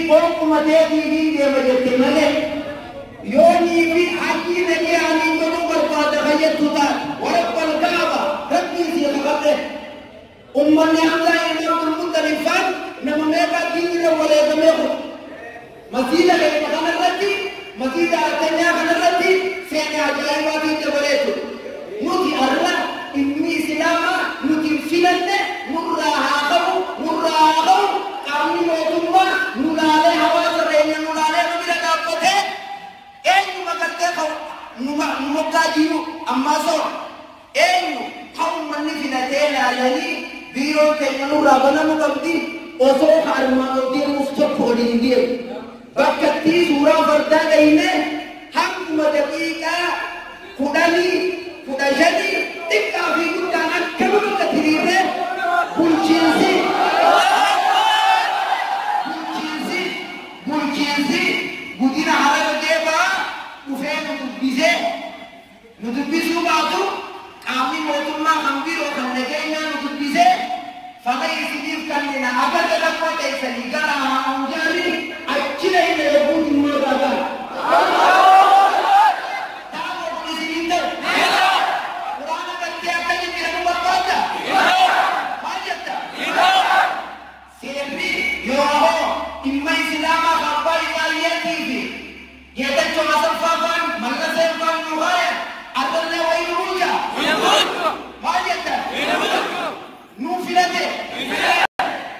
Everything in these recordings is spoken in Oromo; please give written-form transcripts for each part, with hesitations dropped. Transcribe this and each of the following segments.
qoonquma teetii deema jette malee yoonii fi hajjii nagayaanii godhuu barbaada fayyaddu taate warabbal kaaba rabbii sii kakadhe ummanni Hamzaa ilma Abdul Muxxalib faan nama meeqaa diinirra wareegamee kun masjiida keenya kanarratti masjiida addunyaa kanarratti seenaa ajaa'ibaatiin dabalee ture nuti arra ilmi islaamaa nuti filanne nurraa haa qabu nurraa haa qabu qaamni mootummaa nu laalee hawaasa keenya nu laalee nu bira dhaabbatee eenyuma gartee ka'u nu moggaa jiru ammaa soora eenyu ka ummanni filatee laalanii biiroon keenya nurraa banamuu qabdi osoo ka armaan ol deemuuf tokko olin hin deemu bakkattii suuraa fardaa dhayne hanguma daqiiqaa 10 15 xiqqaa fi guddaan akkanuma bakka hiriirree bulchiinsi bulchiinsi bulchiinsi godina Harargee ba'aa dhufee nu dubbisee nu dubbisuu baatu qaamni mootummaa kan biroo kan nageenyaa nu dubbisee fala isiniif kannina agarra rakkoo teessanii gara haa'uun achi dhayne yogguu dhimma irraa gaha. Taa'oo kun isiniin ta'u. Quraana gartee akka jijjiiramu barbaadda. Maal jetta? Seerri yoo hoo dhimma islaamaa kan abbaa Isaayyaasii fi Geetachoo Asaffaa fa'aan Mallaseen fa'aan nu haayan arrallee wayii nu bulcha. Maal jetta? Nuu filate.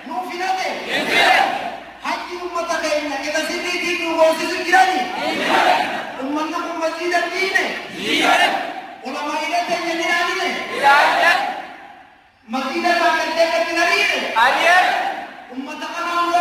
Nuu filate. Hajji uummata keenya qixa sirriitiin nu goosisu jirani. Uummanni kun masjiida diine. Ulamaa'ilee teenya ni ilaaline. Masjiida irraa gartee gadi nariine. Uummata kanaan